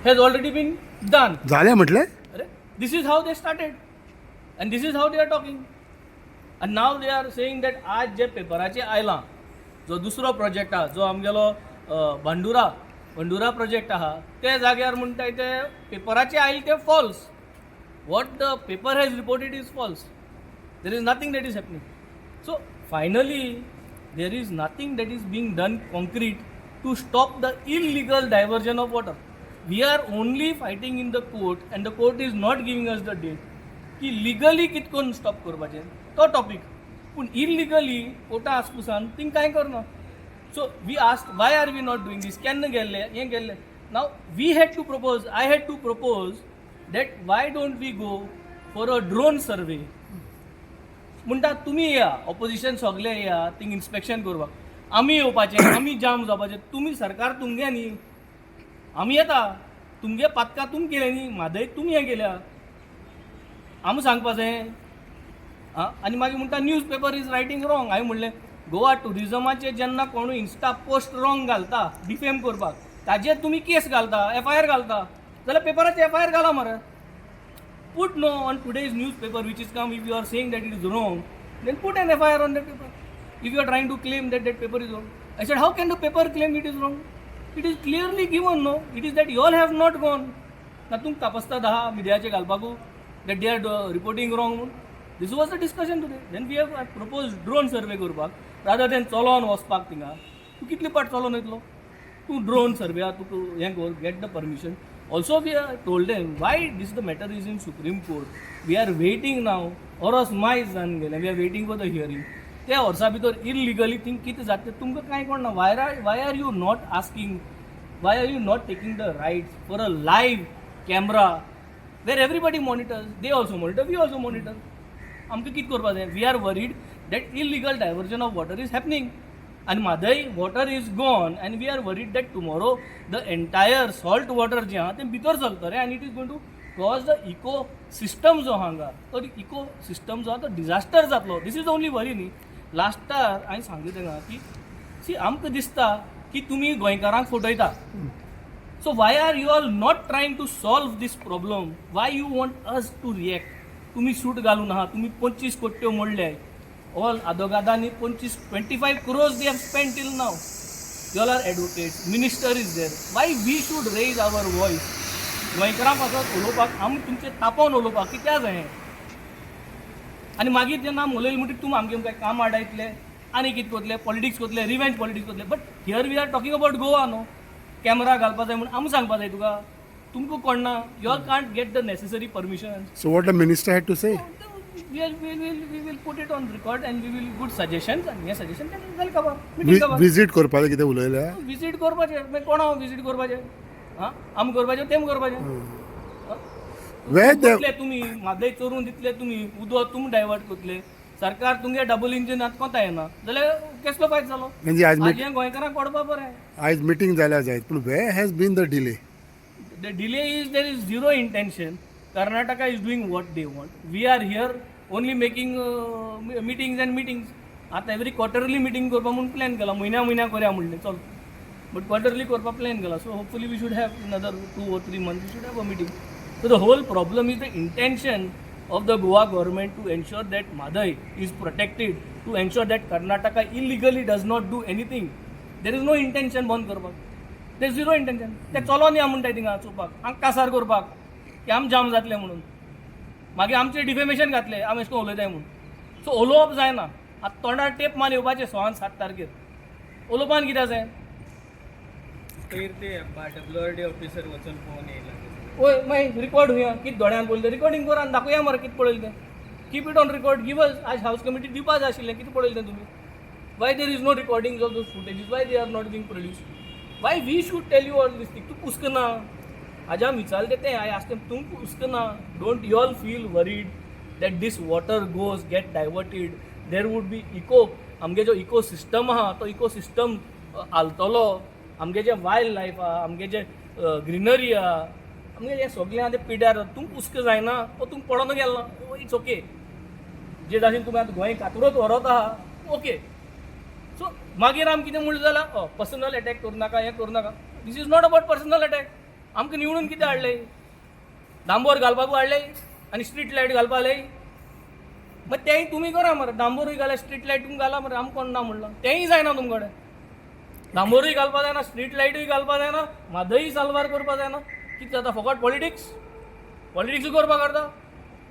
has already been done. झाल्या म्हटले. अरे, this is how they started and this is how they are talking and now they are saying that आज जे पेपराचेर आयलां, जो दुसरो प्रोजेक्ट आहा, जो आमगेलो भांडुरा भांडुरा प्रोजेक्ट आहा, ते जाग्यार म्हणटाय ते पेपराचेर आयले ते false. What the paper has reported is false. There is nothing that is happening. So finally there is nothing that is being done concrete to stop the illegal diversion of water. We are only fighting in the court and the court is not giving us the date की legally कित करून stop करपाचें तो topic. पूण illegally Carta आसपुसान thing कांय करना. So we ask, why are we not doing this? केन्ना गेल्ले, हें गेल्ले. Now we had to propose, I had to propose that why don't we go for a drone survey? म्हणटा तुमी येया, ऑपोजिशन सगळे येया थिंग इन्स्पेक्शन करपाक. आमी येवपाचें, आमी जाम जावपाचें? तुमी सरकार तुमगे न्ही, आमी येता. तुमगे पातकां तुमी केले न्ही, म्हादय तुमी हें केल्या, आमी सांगपा जाय. आं, आनी मागीर म्हणटा newspaper is writing wrong. हांवें म्हणलें, गोवा टुरिजमाचेर जेन्ना कोणूय इन्स्टा पोस्ट रॉंग घालता डिफेम करपाक, ताजेर तुमी केस घालता, एफआयआर घालता, जाल्यार पेपराचेर एफआयआर घाला मरे. Put no on today's newspaper which is come. If you are saying that it is wrong, then put an FIR on that paper. If you are trying to claim that that paper is wrong. I said, how can the paper claim it is wrong? It is clearly given, no? It is that you all have not gone. ना तुमकां कापस्ता दहा मिडियाचे घालपाकू that they are reporting wrong म्हणून. This was the discussion today. Then we have proposed drone survey करपाक rather than चलोन वचपाक थिंगा. तूं कितले पाट चलोन वयतलो? तूं ड्रोन सर्वे तुका हें कर, get the permission. Also we are told them why this, the matter is in Supreme Court. We are waiting now. वरस मायज जावन गेलें, we are waiting for the hearing. त्या वर्सा भितर इलिगली थिंग कितें जाता तें तुमकां कांय कळना. Why are you not asking, why are you not taking the rights for a live camera where everybody monitors? They also monitor, we also monitor. आमकां कितें करपाक जाय? We are worried that illegal diversion of water is happening आनी Mhadei water is gone and we are worried that tomorrow the entire salt water जें आहा तें भितर चलतलें आनी it is going to cause the ecosystem जो आहा हांगा, तो इको सिस्टम जो आहा तो डिझास्टर जातलो. This is the only worry न्ही. लास्टार हांवें सांगलें तांकां की सी, आमकां दिसता की तुमी गोंयकारांक फटयता. So why are you all not trying to solve this problem? Why you want us to react? तुम्ही सूट घालून आहा, तुम्ही 25 कोट्यो मोडले. ऑल आदोगादांनी 25, 25 crores they have spend till now. You all are advocates, minister is there. Why we should raise our voice? गोंयकारां पासत उलोवपाक, आमी तुमचे तापोवन उलोवपाक कित्याक जाय? आनी मागीर जेन्ना आमी उलयले म्हणटकीर तुमी आमगे काय काम आडायतले आनी कितें करतले, पॉलिटिक्स करतले, रिवेंज पॉलिटिक्स करतले. But here we are talking about Goa, no? Camera घालपा जाय म्हणून आमी सांगपा जाय तुका? तुमकां कोणना, you all can't get the necessary permission. So what the minister had to say? We will put it on record and we will good suggestions आनी हे सजेशन जालें खबर, मिटींग खबर. विजीट करपाचें कितें उलयल्या? विजीट करपाचें मागीर कोणा विजीट करपाचें? आं, आमी करपाचें, तेम करपाचें? वेर the दितले तुमी म्हादय चोरून दितले तुमी, उदक तुमी डायवर्ट करतले. सरकार तुमगे डबल इंजीन आतां कोता येना जाल्यार केसलो फायदो जालो? म्हणजे आज आज हें गोंयकारांक पडपा बरें. आयज मिटींग जाल्या जायत, पूण where has been the delay? The delay is there is zero intention. Karnataka is doing what they want. We are here only making meetings and meetings. आतां एवरी क्वॉर्टरली मिटींग करपा म्हूण प्लॅन केला. म्हयन्या म्हयन्या करया म्हणलें चल, बट क्वॉर्टरली करपा प्लॅन केला. So hopefully we should have another 2 or 3 months, we should have a meeting. So the whole problem is the intention of the Goa government to ensure that Mhadei is protected, to ensure that Karnataka illegally does not do anything. There is no intention बंद करपाक. There zero intention. ते चलोन या म्हणटाय थिंगा चोवपाक, हांगा कासार करपाक की आम जाम जातले म्हणून. मागीर आमचें डिफेमेशन घातलें, आमी अशें करून उलयताय म्हणून. सो उलोवप जायना आतां. तोंडार टेप मारून येवपाचें 6 आनी 7 तारखेर. उलोवपान कितें आसा? मागीर ते डब्ल्यू आर डी ऑफिसर वचून पळोवन येयला. वय, मागीर रिकॉर्ड हुया कितें दोळ्यान पळयलें तें रिकॉर्डिंग कर आनी दाखोवया मरे कितें पळयलें तें. Keep it on record, give us. आज हावस कमिटी दिवपा जाय आशिल्लें कितें पळयलें तें तुमी. Why there is no recordings of those footages? Why they are not being produced? Why we should tell you all this thing? तूं पुस्कना आज आमी विचारलें तें. I ask तूं पुस्कना, don't you all feel worried that this water goes get diverted, there would be eco, आमगे जो eco system आहा तो इको सिस्टम हालतलो, आमगे जे वायल्ड लायफ आहा, आमगे जे ग्रिनरी आहा, आमगे हें सगळें आहा तें पिड्यार. तुमकां हुस्को जायना वो तुमकां पडोन गेल ना? It's okay. जे भाशेन तुमी आतां गोंय कातरोत व्हरत आहा, ओके. सो मागीर आमी कितें म्हणलें जाल्यार पर्सनल एटॅक करूं नाका, हें करूं नाका. This is not about personal attack. आमकां निवडून कितें हाडले? डांबोर घालपाक हाडले आनी स्ट्रीट लायट घालपा हाडले. मग तेंय तुमी करा मरे. डांबोरूय घाला, स्ट्रीट लायट तुमी घाला मरे. आमकां कोण ना म्हणलां? तेंय जायना तुमकडे. डांबोरूय घालपा जायना, स्ट्रीट लायटूय घालपा जायना, म्हादय साल्वार करपा जायना. कितें जाता? फकत पॉलिटिक्स, पॉलिटिक्सूय करपा करता.